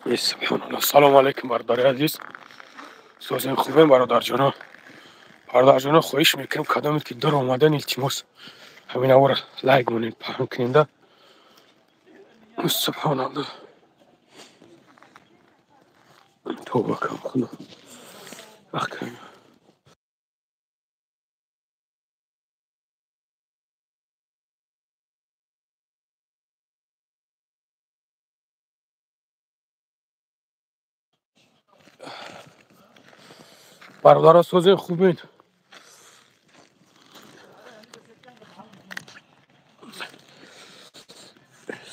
Субҳоналлоҳ. Салому алайкум, бародари азиз. Созем, хубем, бародарҷоно. Бародарҷоно, хоҳиш мекунем, кадоме ки дар омадан, илтимос, ҳамин авора лайк монед, паҳн куненда. Субҳоналлоҳ. Тавба кун, Худо. Ах. Бародаро, созем, хубен?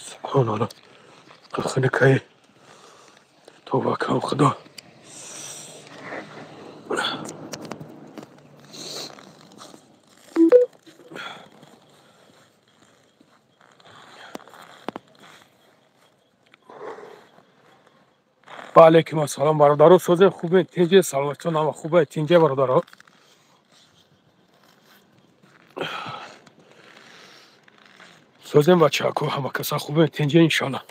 Субҳоналлоҳ. Хунукаи. Тавба кун, Худо. Ва алайкум ассалом, бародаро, созем, хубен, тинҷе, саломатитон ҳама хубе, тинҷе, бародаро. Созем, бачаҳако, ҳама каса хубе, тинҷе, иншаллоҳ.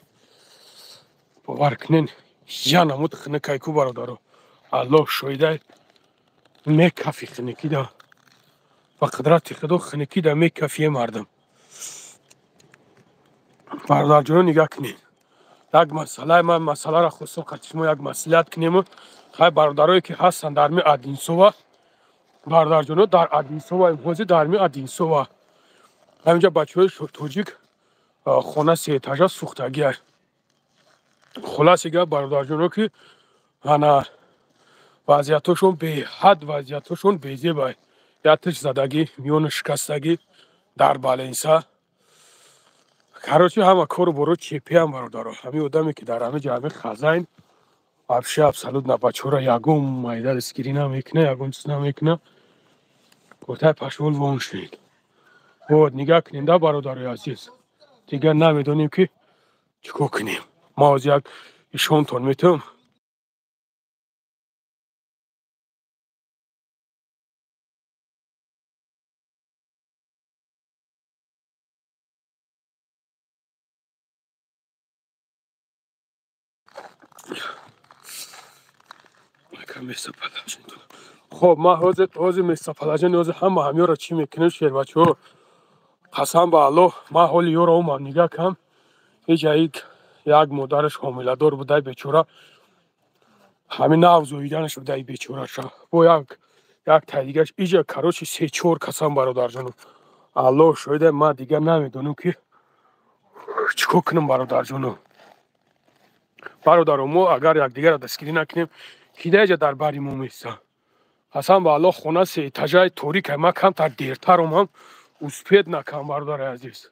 Бовар кунен, я намуд хунукайку, бародаро. Аллоҳ шоҳидай, мекафи хунукида. Ба қудрати Худо хунукида мекафие мардум. Бародарҷоно, нигаҳ кунед. Як масъалаи ман, масъаларо хостам қати шумо як маслиҳат кунем. Хай, бародарое ки ҳастанд дар ми Одинсова, бародарҷоно, дар Одинсова, ҳозир дар ми Одинсова. Ҳаминҷа бачаҳои тоҷик хона сеэтажа сӯхтагиа. Хулоси гап, бародарҷоно, ки ана вазъиятҳошон беҳад, вазъиятҳошон безебай. Як тиш задагӣ, миёни шикастагӣ, дар баленса. Короче, ҳама кору боро чепиам, бародаро. Ҳамин одаме ки дар ҳамин ҷа, ҳамин хазайн, вообще абсолютно бачаҳоро ягон майда дастгирӣ намекуна, ягон чиз намекуна. Гуфтай, пошёл вон шуд. Вот, нигаҳ кунем да, бародарои азиз. Дигар намедонем ки чӣ кор кунем. Ман ҳозир як ишонтон метавам. Хоб, ман ҳозир местоположение, ҳозир ҳама ҳамёро чӣ мекунем, шербачаҳо. Қасам ба Аллоҳ, ман ҳоли ёро омам, нигаҳ кам. Ҳеҷ як модараш ҳомиладор будай, бечора. Ҳамин нав зоиданаш будай бечораша. Бо як тай дигаш иҷа, короче, се чор касам, бародарҷоно. Аллоҳ шоҳида, ман дигар намедонам ки чӣ кор кунам, бародарҷоно. Бародаро, мо агар якдигарро дастгирӣ накунем, кида иҷа дар бари мо меса? Қасам ба Аллоҳ, хона сеэтажаи торикай. Ман камтар дертар омам, успеть накам, бародари азиз.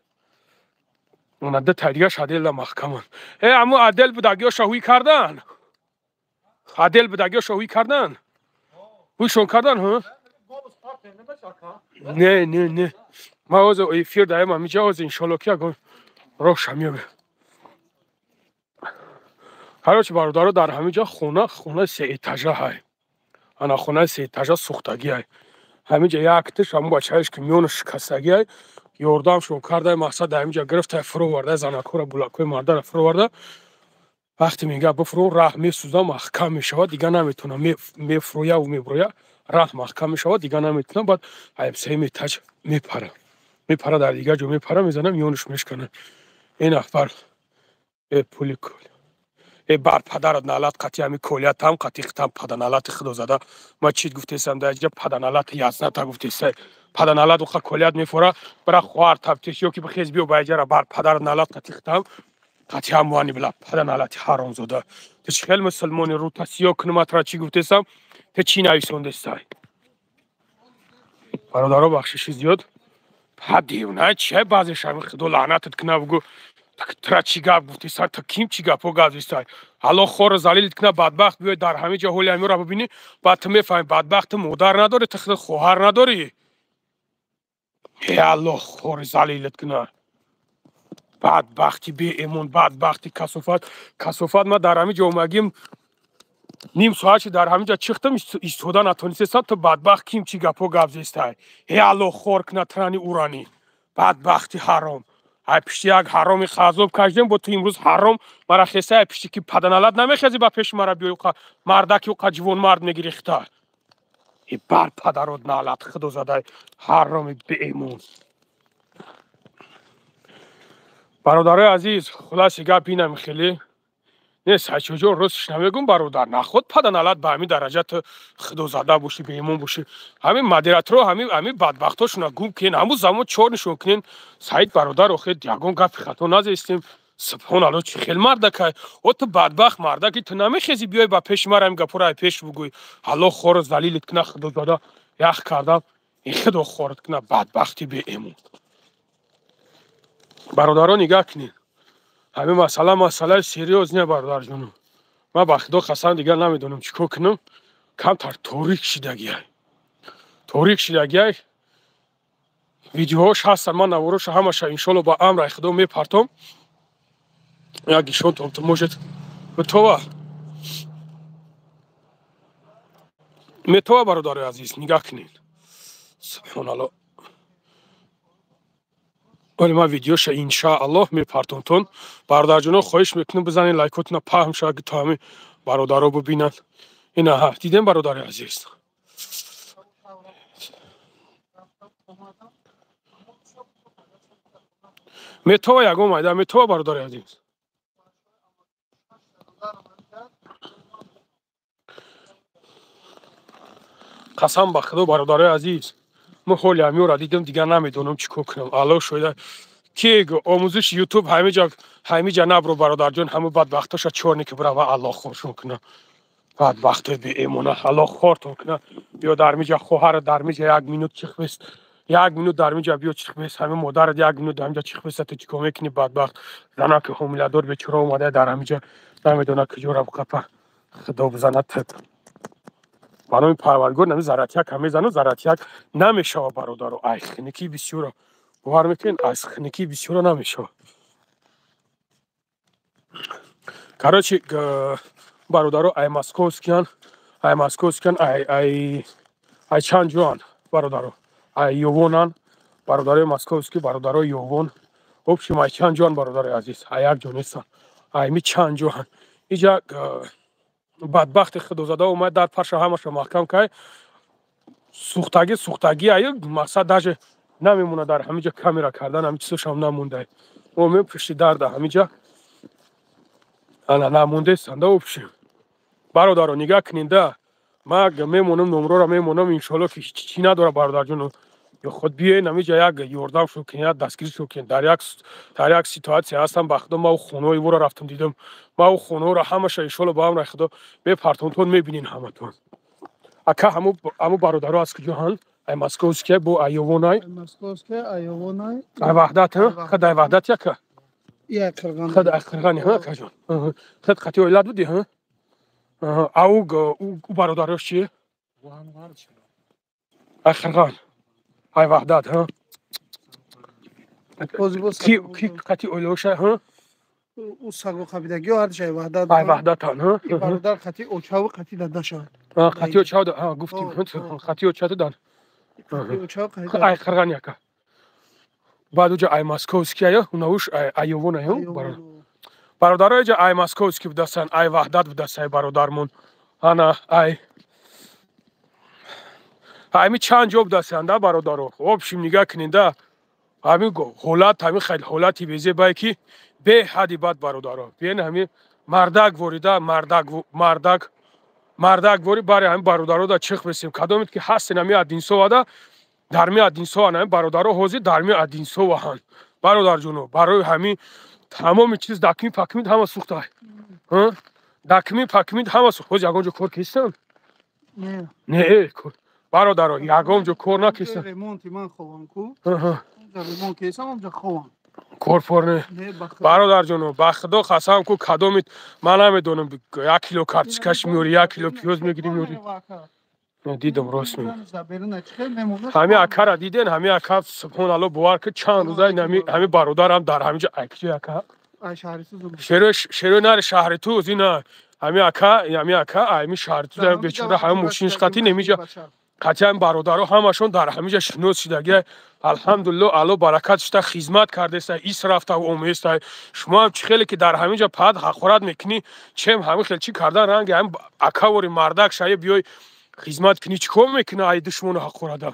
Она ду тай дигаш отделда маҳкаманд. Э, аму отдел будагиёша ҳуй кардан? Отдел будагиёша ҳуй кардан? Ҳуйшон кардан, ҳа? Не, не, не. Ман ҳозир эфир даем ҳамиҷа, ҳозир иншолло ки ягон роҳша меёбем. Короче, бародаро, дар ҳамин ҷа хона сеэтажа ҳай. Ана хонаи сеэтажа сӯхтагиай. Ҳамин ҷа яктиш ҳамун бачаеш ки миёни шикастагиай, ёрдамшон кардай, мақсад дар ҳамин ҷа гирифтай, фуровардай занакҳоро, булакҳои мардаро фуроварда. Вақте мега бифуро, раҳ месӯза, маҳкам мешавад, дигар наметавона, мефурӯяву мебуроя, раҳ маҳкам мешавад, дигар наметавона, баъд сеюм этаж мепара. Мепара, дар дигар ҷо мепара, мезана, миёнаш мешкана. Ин нафар э пули э бар падарат налат, қати ҳами колиятам, қати хитам, паданалати худозада. Ман чит гуфтесам дар ҷа, паданалати язната гуфтесай. Паданалат уха колият мефора, бара хоҳар тафтиш ё ки бихез биё ба иҷара, бар падарат налат, қати хитам, қати ҳамуани била, паданалати ҳаромзода. Ту чӣ хел мусулмони, рута сиё кунуматра, чӣ гуфтесам, ту чӣ нависондестай? Бародаро, бахшиши зиёд. Ҳа, девона чия, баъзеш ҳами худо лаънатат куна, бугӯ тра чӣ гап гуфтесай, та ким чӣ гапҳо гап зестай? Аллоҳ хорро залилит куна, бадбахт, биёй дар ҳамин ҷо ҳоли ҳамёро бибинӣ, баъд ту мефаҳмӣ, бадбахт, ту модар надорӣ, ту худ хоҳар надорӣ. Э, Аллоҳ хори залилит куна. Бадбахти беэмон, бадбахти касофат, касофат. Ман дар ҳамин ҷо омагим, ним соат ши дар ҳамин ҷо чихтам, истода натонистесам, ту бадбахт ким чӣ гапҳо гап зестай? Э, Аллоҳ хор куна трани урани. Бадбахти ҳаром. Ай пишти як ҳароми хазоб кашидем, бо ту имрӯз ҳаром мара хеса, ай пишти ки паданалат намехези ба пеши мара биёй, мардаки уқа ҷивонмард мегири хита. И бар падарот налат худо задай ҳароми беэмон. Бародарои азиз, хулоси гап инам хеле. Не, Сайчоҷон, ростш намегум, бародар, наход паданалат ба ҳамин дараҷа ту худозада бошӣ, беимон бошӣ. Ҳамин модераторо, ҳамин бадбахтошона гум кунен, ҳамун замон чор нишон кунен. Саид бародар, охир ягон гапи хато назестем. Субҳоналло, чӣ хел мардакай. О ту бадбахт мардаки, ту намехези биёй ба пеши мара ҳамин гапҳоро ай пеш бугӯй. Аллоҳ хоро залилит куна, худозада ях кардам. Ин худо хорат куна, бадбахти беэмон. Бародаро, нигаҳ кунед. Ҳамин масъала масъалаи серьёз не, бародарҷону. Ман ба худо қасам дигар намедонам чӣ кор кунам. Камтар торик шидагиай. Торик шидагиай. Видеоҳош ҳастанд, ман навороша ҳамаша иншолло ба амраи худо мепартом. Як ишонтон ту может метова. Метова, бародарои азиз, нигаҳ кунед. Субҳоналло. Вале ман видеоша иншааллоҳ мепартомтон. Бародарҷоно, хоҳиш мекунам бизанед лайкотона паҳм шавад, ки то ҳамин бародаро бибинанд. Ина ҳа, дидем, бародари азиз. Метова ягон майда, метова, бародари азиз. Қасам ба худо, бародарои азиз. Ман ҳоли ҳамиёра дидам, дигар намедонам чӣ кор кунам. Аллоҳ шоҳида. Ки омӯзиши ютуб ҳамиҷа набро, бародарҷон, ҳама бадбахтоша чорне ки бирава, Аллоҳ хоршон куна. Бадбахтои беэмона, Аллоҳ хортон куна. Биё дар миҷа хоҳара дар миҷа як минут чихбест. Як минут дар миҷа биё чихбест. Ҳами модарат як минут дар миҷа чихбест, ту чӣ кор мекунӣ, бадбахт? Занаки ҳомиладор бечора омада дар ҳамиҷа намедона куҷора бқапа. Худо бизанад ту. Ба номи Парвардигор нами заратяк ҳам мезану заратяк намешава, бародаро. Ай хиникии бисёра. Бовар мекунед, аз хиникии бисёра намешава. Короче, бародаро, ай московскиян, ай московскиян, ай чанд ҷоан, бародаро. Ай ёвонан, бародарои московский, бародарои ёвон. Общем, ай чанд ҷоан, бародарои азиз, ай як ҷо нестан. Ай ми чанд ҷоан. Иҷа бадбахти худозада омад дар парша ҳамаша маҳкам кай. Сӯхтагӣ, сӯхтагӣ, ай мақсад даже намемона дар ҳамиҷа камера кардан, ҳами чизошам намондай. Мо мем пушти дарда ҳамиҷа. Ана намондестанда общем. Бародаро, нигаҳ кунед, ман мемонам, номрора мемонам, иншолло ки чӣ надора, бародарҷоно. Ё худ биёен ҳамиҷа як ёрдам шуд кунед, як дастгирӣ шуд кунед. Дар як ситуатсия ҳастам, ба худо ман хонаҳои ӯро рафтам дидам. Ман хонаҳоро ҳамаша иншолло ба амраи худо мепартомтон, мебинен ҳаматон. Ака, ҳаму бародаро аз куҷо ҳанд? Ай московския бо айёвонай? Московския, айёвонай. Ай ваҳдат, ҳа? Хад ай ваҳдат яка? Я қирғани. Хад ай қирғани, ҳа, акаҷон? Хад қати оилат будӣ, ҳа? А ӯ бародарош чие? Ай қирған. Ай ваҳдат, ҳа? Ки қати оилаоша, ҳа? Ӯ сагу қабидагиё ҳардуш ай ваҳдат. Ай ваҳдатан, ҳа? Бародар қати очаву қати дадаша. Қати очав, ҳа, гуфтим, қати очату дан. Ай қирған яка. Баъд уҷа ай московския, унауш ай ёвона, ҳа? Бародаро, иҷа ай московский будасан, ай ваҳдат будаса, ай бародармон. Ана ай ҳами чанд ҷо будасанд, да, бародаро. Общем, нигаҳ кунед, да. Ҳамин ҳолат, ҳамин хел ҳолати безебае ки беҳади бад, бародаро. Биён ҳамин мардак ворида, мардак, мардак, мардак вори бари ҳамин бародаро да чих бесем. Кадомед ки ҳастен ҳамин Адинсовада, дар ми Адинсова ҳамин бародаро ҳозир дар ми Адинсова ҳанд. Бародарҷоно, барои ҳамин тамоми чиз дакми пакмид ҳама сӯхта. Ҳа? Дакми пакмид ҳама сӯхт. Ҳозир ягон ҷо кор кистан? Не. Не, кор. Бародаро, ягон ҷо кор накистан. Ремонти ман ховам ку. Ремонт кисам, онҷо ховам. Кор пор не. Бародарҷоно, ба худо қасам ку, кадомит ман намедонам, як кило картишкаш меёри, як кило пиёз мегирӣ меёри. Дидам, рост мегӯ. Ҳами акара диден, ҳами ака, субҳоналло, бовар ки чанд рӯза ҳами бародарам дар ҳамиҷа акҷо ака. Шерои нари шаҳри Туз, ина ҳами ака, ҳами ака, ҳами шаҳри Туз бечора ҳами мошиниш қатӣ немиҷа. Қатъиян бародаро ҳамашон дар ҳамиҷа шинос шидагия. Алҳамдулилло, Алло баракат шуда, хизмат кардеста, ис рафта оместа. Шумо ҳам чӣ хеле ки дар ҳамиҷа паҳат ҳақорат мекунӣ, чем ҳамин хел чӣ кардан, ранги ҳам акавори мардак шае биёй хизмат кунӣ, чӣ кор мекунӣ ай душмону ҳақорада?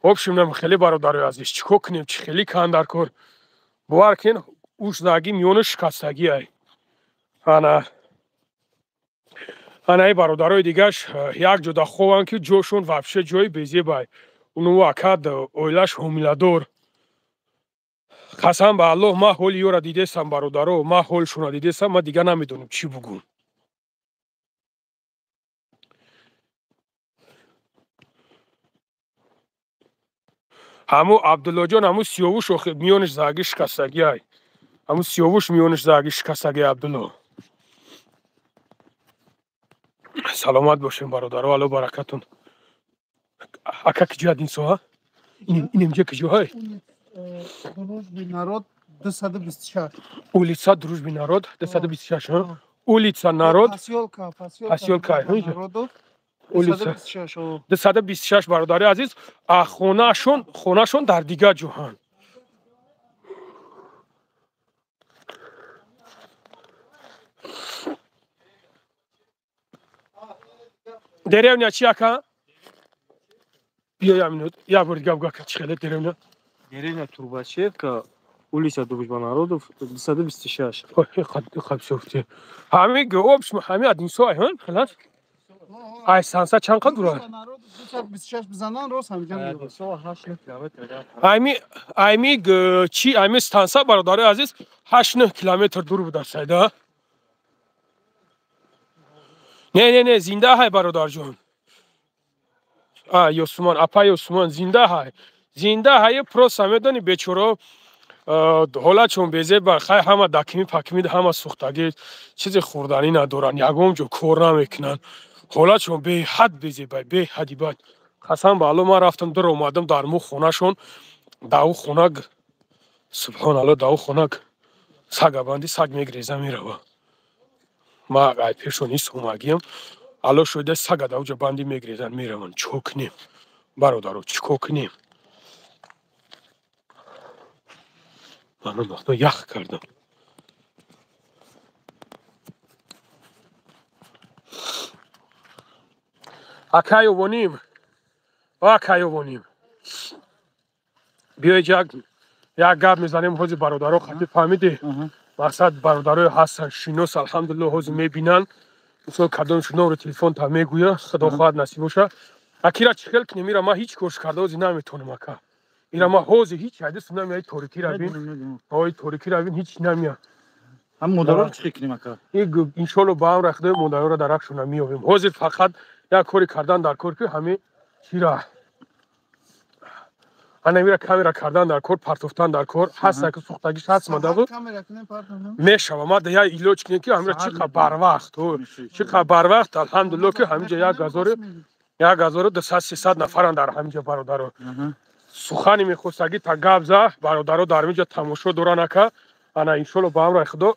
Общем, нам хеле бародарои азиз, чӣ кор кунем, чӣ хеле кан дар кор? Бовар кунед, уш заги миёни шикастагӣ ай. Ана ана ай бародарои дигаш як ҷода хованд, ки ҷошон вообще ҷои безебай. Уну акад оилаш ҳомиладор. Қасам ба Аллоҳ, ман ҳоли ёра дидесам, бародаро, ман ҳолшона дидесам, ман дига намедонам чӣ бугум. Ҳаму Абдуллоҷон, ҳаму Сиёвуш охи миёниш заги шикастагӣ ай. Ҳаму Сиёвуш миёниш заги шикастагӣ, Абдулло. Саломат бошем, бародаро, Алло баракатон. Ака, киҷо адин соҳа? Инем ҷа киҷо ҳай? Дружбы народ 226. Улица Дружбы народ 226, ҳа? Улица народ Посёлка, Посёлка, народов улица 226. 226, бародари азиз, а хонашон дар дигар ҷоҳанд. Деревня чи, ака? Биё як минут, як бор дига бугу, ака, чӣ хеле деревня? Деревня Турбачевка, улица Дружба народов, 226. Ҳами общем, ҳами адинсо ай, ҳа? Хелас? Ай санса чанд қад дура? Народ 226 бизанан, рост ҳамиҷа меёбад. 8 километр. Айми чи, айми станса, бародари азиз, 8-9 километр дур буда сайда. Не, не, не, зинда ҳай, бародарҷон. А, Ёсуман, апа Ёсуман, зинда ҳай. Зинда ҳай, просто медони, бечоро ҳолатшон безеба, хай ҳама дакими пакими ҳама сӯхтагӣ, чизи хӯрданӣ надоранд, ягон ҷо кор намекунанд. Ҳолатшон беҳад безебай, беҳади бад. Қасам ба Алло, ман рафтам, дур омадам дар му хонашон, дар ӯ хона, субҳоналло, дар ӯ хона сагабанди саг мегреза мерава. Ма ай пешон ис омагиям, Алло шоида, сага дар уҷа банди мегрезанд, мераванд. Чӣ кор кунем, бародаро, чӣ кор кунем? Ман вақто ях кардам. Акай Овоним, акай Овоним, биёй як гап мезанем ҳози бародаро хати, фаҳмидӣ? Мақсад, бародарои ҳастан шинос, алҳамдулилло, ҳози мебинанд. Мисол, кадомш номри телефонта мегӯя, худо хоҳад, насиб боша. Акира чӣ хел кунем? Ира ман ҳеҷ корш карда ҳози наметонам, ака. Ира ман ҳози ҳеҷ ҳадис намеяй, торикира бин. Ой, торикира бин, ҳеҷ намея. Ҳам модароро чӣ кунем, ака? Иншолло, ба амри Худои модароро дар акшона меёбем. Ҳозир фақат як кори кардан дар кор, ки ҳами чира ана мира камера кардан дар кор, партофтан дар кор ҳаста, ки сӯхтагиш ҳаст, мадабу мешава. Ма я илоҷ кунем, ки ҳамира чӣ қа барвақт, чӣ қа барвақт. Алҳамдулилло, ки ҳамиҷа 1200-300 нафаранд дар ҳамиҷа, бародаро. Сухани мехостагӣ та гап за, бародаро дар ҳамиҷа тамошо доран, ака. Ана иншолло, ба амри Худо,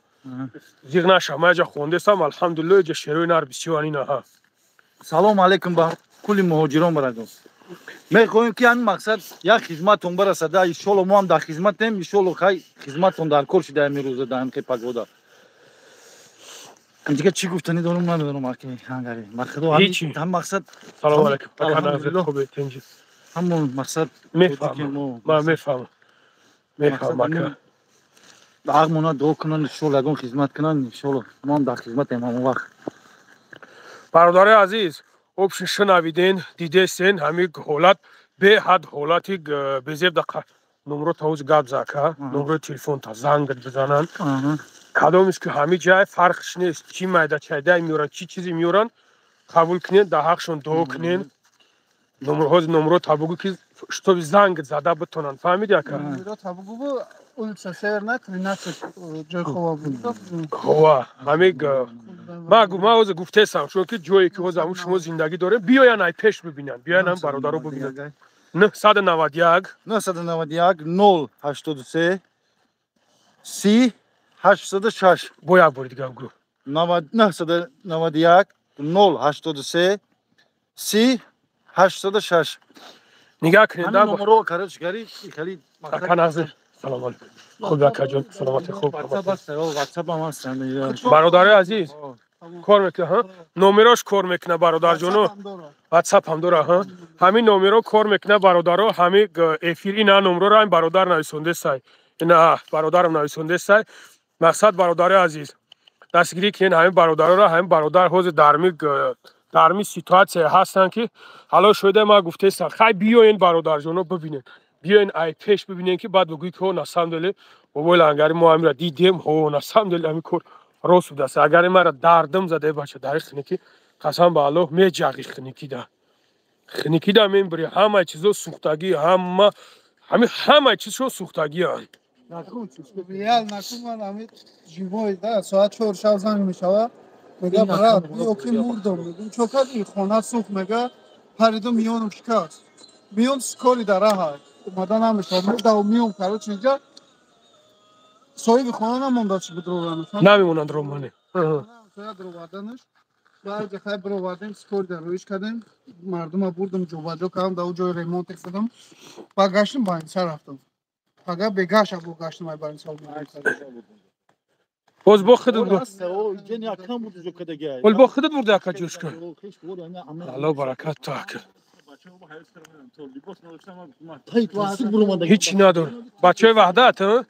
зиғ наша. Ма яҷа хондесам, алҳамдулилло, иҷа шерои нар бисёр анина. Салому алайкум ба кулли муҳоҷирон, барадон. Мехоҳем, ки ҳамин мақсад як хизматон барасада. Иншолло, мо ҳам дар хизматем. Иншолло, хай, хизматон дар кор шида ҳамин рӯза дар ҳамин погода. Дига чӣ гуфтанӣ дорум, намедонам, аки ҳангари. Ба худо, ҳам мақсад. Салому алайкум. Ҳамон мақсад. Мефаҳмам, ман мефаҳмам, мефаҳмам, ака. Ағмона дуо кунанд, иншолло, ягон хизмат кунанд, иншолло, мо ҳам дар хизматем ҳамон вақт. Бародари азиз, общем, шунавиден, дидесен, ҳамин ҳолат беҳад ҳолати безеб. Номро тавуз гап за, ака, номрои телефонта занг бизананд. Кадомиш ки ҳамин ҷай, фарқш нест, чӣ майда чайдай меоранд, чӣ чизе меоранд, қабул кунед, дар ҳақшон дуо кунед. Номроҳози номро табугӯ, ки чтобы занг зада битонанд, фаҳмиди, ака? Улица Северная, 13, ҷои хова буд. Хова, ҳамин ман ҳозир гуфтесам, чунки ҷое ки ҳозир ҳамун шумо зиндагӣ дорем, биёян, ай пеш бибинанд, биёян, ҳам бародаро бибинанд. 991. 991 083 30 806. Бо як бори дига гӯ. 991 083 30 86. Нигаҳ кунед. Ҳамин номерро короче гари хеле ака нағз. Салом алейкум. Хуб акаҷон, саломати хуб. WhatsApp ҳам ҳаст. Бародари азиз, кор мекунад, ҳа? Номерош кор мекунад бародарҷоно. WhatsApp ҳам дора, ҳа? Ҳамин номеро кор мекунад бародаро, ҳамин эфир ина номерро ҳамин бародар нависондесай. Ина бародарам нависондесай. Мақсад бародари азиз, дастгирӣ кунед ҳамин бародароро, ҳамин бародар ҳозир дарми ситуатсия ҳастанд ки ҳало шоида ман гуфтаистам, хай биёен бародарҷоно бибинед. Биёен ай пеш бибинед ки баъд бигӯед ки ҳо на самом деле бобои лангари мо ҳаминро дидем, ҳо на самом деле ҳамин кор рост будааст. Агар маро дардам зада бача дар хиникӣ, қасам ба Аллоҳ меҷағи хиникида. Хиникида мебири ҳамаи чизо сӯхтагӣ, ҳама ҳамаи чизшо сӯхтагианд. Реал накун, ман ҳамин живой да соат 4 шаб занг мешавад, мега брат, биё ки мурдам. Мегӯм чо кардӣ? Хона сӯхт, мега паридум миёнам шикаст. Миён скори дар раҳ омада намешавад. Мурдаву миён короче инҷа соҳиби хона намонда чӣ буд ровранаш. Намемонанд романе. Сояд роварданаш. Баъзе хай бировардем, скори дар роиш кардем, мардума бурдам ҷобаҷо кардам, дар ҷои ремонт кардам. Ба гаштам больница рафтам. Пага бегаша бо гаштам ай больница. Боз бо худат буд. Вол бо худат бурда ака ҷӯшка. Алло баракат то ака. Ҳеҷ надор. Бачаи Ваҳдат, ҳа?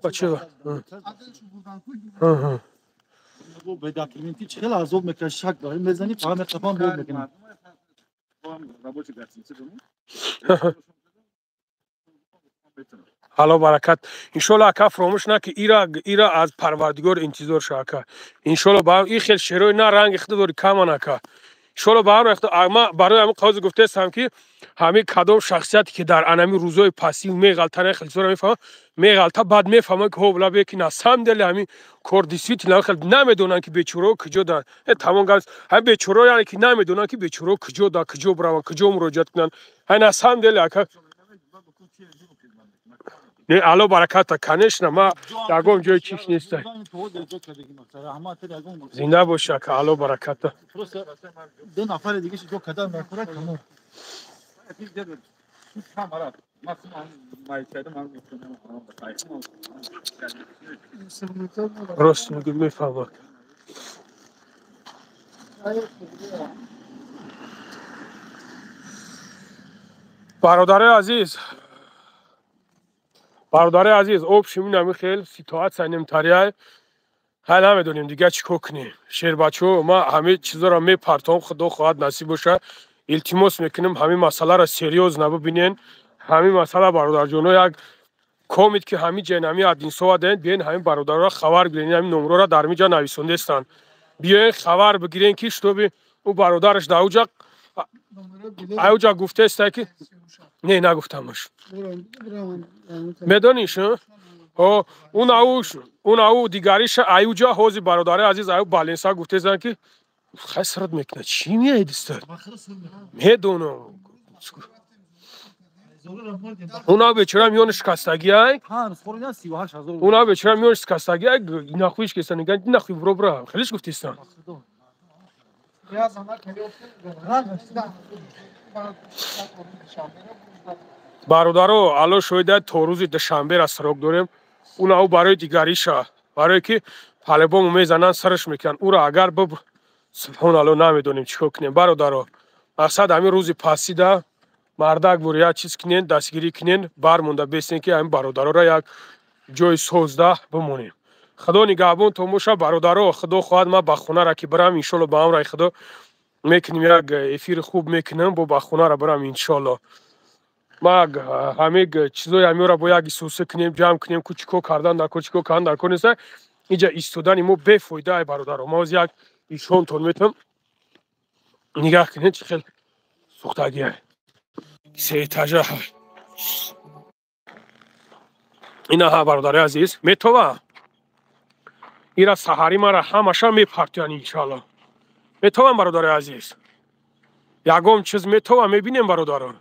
Бачаи Ваҳдат. Бе документи чӣ хеле азоб мекашад, шак дорем, мезанӣ фақат мехапам бор мекунем. Ҳало баракат. Иншолло ака фаромӯш на ки ира аз Парвардигор интизор ша ака. Иншолло ба ин хел шерои на ранги худ дори каман ака. Иншолло ба ҳам рахта ма барои ҳамин қавзи гуфтаистам ки ҳамин кадом шахсияте ки дар анами рӯзои пасив меғалтана хел чизоро мефаҳмад, меғалта баъд мефаҳмад ки ҳо бла бе ки на самом деле ҳамин кор действительно хел намедонанд ки бечораҳо куҷо дан. Тамом гап ҳамин бечораҳо яъне ки намедонанд ки бечораҳо куҷо да, куҷо бираванд, куҷо муроҷиат кунанд. Ҳай на самом деле ака. Не, алло бараката, конечно, ма ягон ҷои чиш нест. Зинда бош ака, алло бараката. Ду нафари дига ҷо кадан мекунад тамом. Рост мегӯ, мефаҳмам. Бародари азиз, бародари азиз, общем инами хел ситуатсия немтария. Ҳай намедонем дига чӣ кор кунем. Шербачо, ма ҳамин чизоро мепартом, худо хоҳад насиб боша. Илтимос мекунем ҳамин масъаларо серьёзно бибинен. Ҳамин масъала бародарҷоно як комит ки ҳамин ҷа ҳамин адинсова даен, биёен ҳамин бародароро хабар бигирен, ҳамин номроро дар ҳамин ҷа нависондестанд. Биёен хабар бигирен ки шутоби ӯ бародараш дар уҷа аюҷа гуфтаеста ки не, нагуфтамаш. Медониш, ҳо, он ау дигариша аюҷа ҳози бародари азиз аю баленса гуфтаестанд ки хай сарат мекунад. Чӣ меяй дистад? Медонам. Она бечора миёни шикастагиай. Она бечора миёни шикастагиай, нахуиш кесан, нахуй бро бра. Хелиш гуфтистан. Бародаро, алло шоида то рӯзи душанбера срок дорем. Уна ӯ барои дигариша, барое ки палебому мезананд, сараш мекунанд. Ура агар б субҳоналло намедонем чӣ кор кунем. Бародаро, мақсад ҳамин рӯзи пасида мардак бур як чиз кунен, дастгирӣ кунен, бармонда бесен ки ҳамин бародароро як ҷои созда бимонем. Худо нигаҳбон то боша бародаро, худо хоҳад ман ба хонара ки бирам, иншолло ба амраи худо мекунем як эфири хуб мекунем, бо ба хонара бирам иншолло. Ма ҳамин чизои ҳаминро бо як исуса кунем, ҷамъ кунем, ку чӣ кор кардан дар кор, чӣ кор кардан дар кор нест. Инҷа истодани мо бефоида ай бародаро. Ма ҳозир як ишонтон метавам. Нигаҳ кунед чӣ хел сӯхтагиай. Се этажа. Ина ҳа бародари азиз, метова. Ира саҳари мара ҳамаша мепартоян иншалло. Метовам бародари азиз. Ягон чиз метова мебинем бародарон.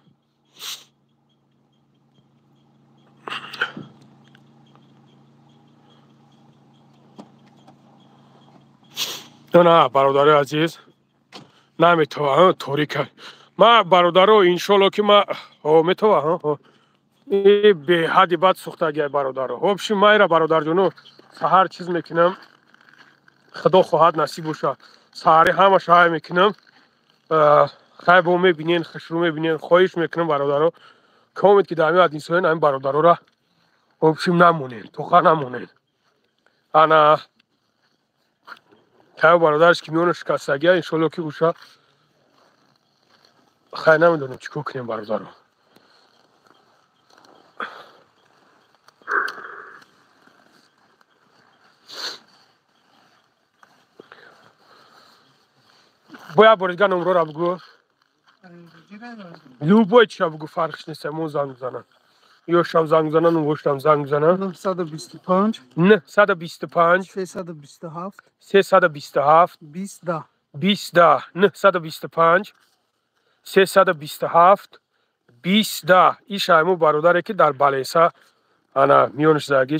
На, бародари азиз, наметова, торика. Ма бародаро, иншолло ки ма метова, беҳади бад сӯхтагиай, бародаро. В общем, майра, бародарҷоно, саҳар чиз мекунам, худо хоҳад, насиб боша, саҳари ҳамаш ҳай мекунам. Хай, бо мебинен, хушрӯ мебинен. Хоҳиш мекунам, бародаро, комед ки дар ҳамин адинсоен ҳамин бародарора, в общем, намонен, тоха намонен. Ана хай, бародарш ки миёна шикастагия, иншолло ки уша хай, намедонам чӣ кор кунем, бародаро. Бояд бори дига номрора бугӯ, любой чиша бугӯ, фарқш нест. Мо занг бизанам ё шам занг бизанам, воштам занг бизанам. 925 925 327 327 20 10. 20 10. 925 327 20 10. Ишайму бародаре ки дар Баленса ана миёнаш заги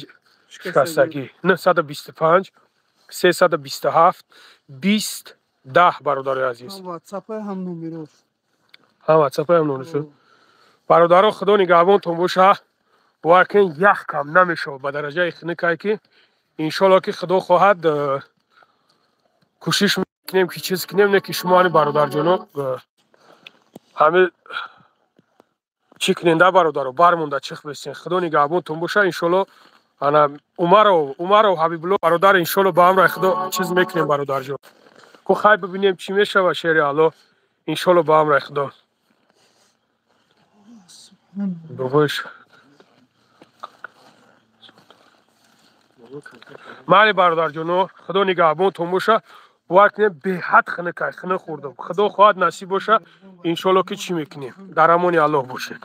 шикастагӣ. 925 327 20 10, бародари азиз. Ҳам номерош. Ҳам ватсапа, ҳам номерош. Бародаро, худо нигаҳбонтон боша. Бовар кунед, ях кам намешавад, ба дараҷаи хунукае ки иншолло ки худо хоҳад, кӯшиш мекунем ки чиз кунем, не ки шумо ани, бародарҷоно, ҳами чӣ куненда, бародаро, бармонда чих бесен. Худо нигаҳбонтон боша. Иншолло, ана Умаров, Умаров Ҳабибулло бародар, иншолло ба амраи худо чиз мекунем, бародарҷон. Ку хай, бибинем, чӣ мешава, шери Алло, иншолло ба амраи худо. Бобош майли, бародарҷоно, худо нигаҳбонтон боша. Бовар кунем, беҳад хунукай, хунук хӯрдам. Худо хоҳад, насиб боша, иншолло ки чӣ мекунем. Дар амони Аллоҳ бошед.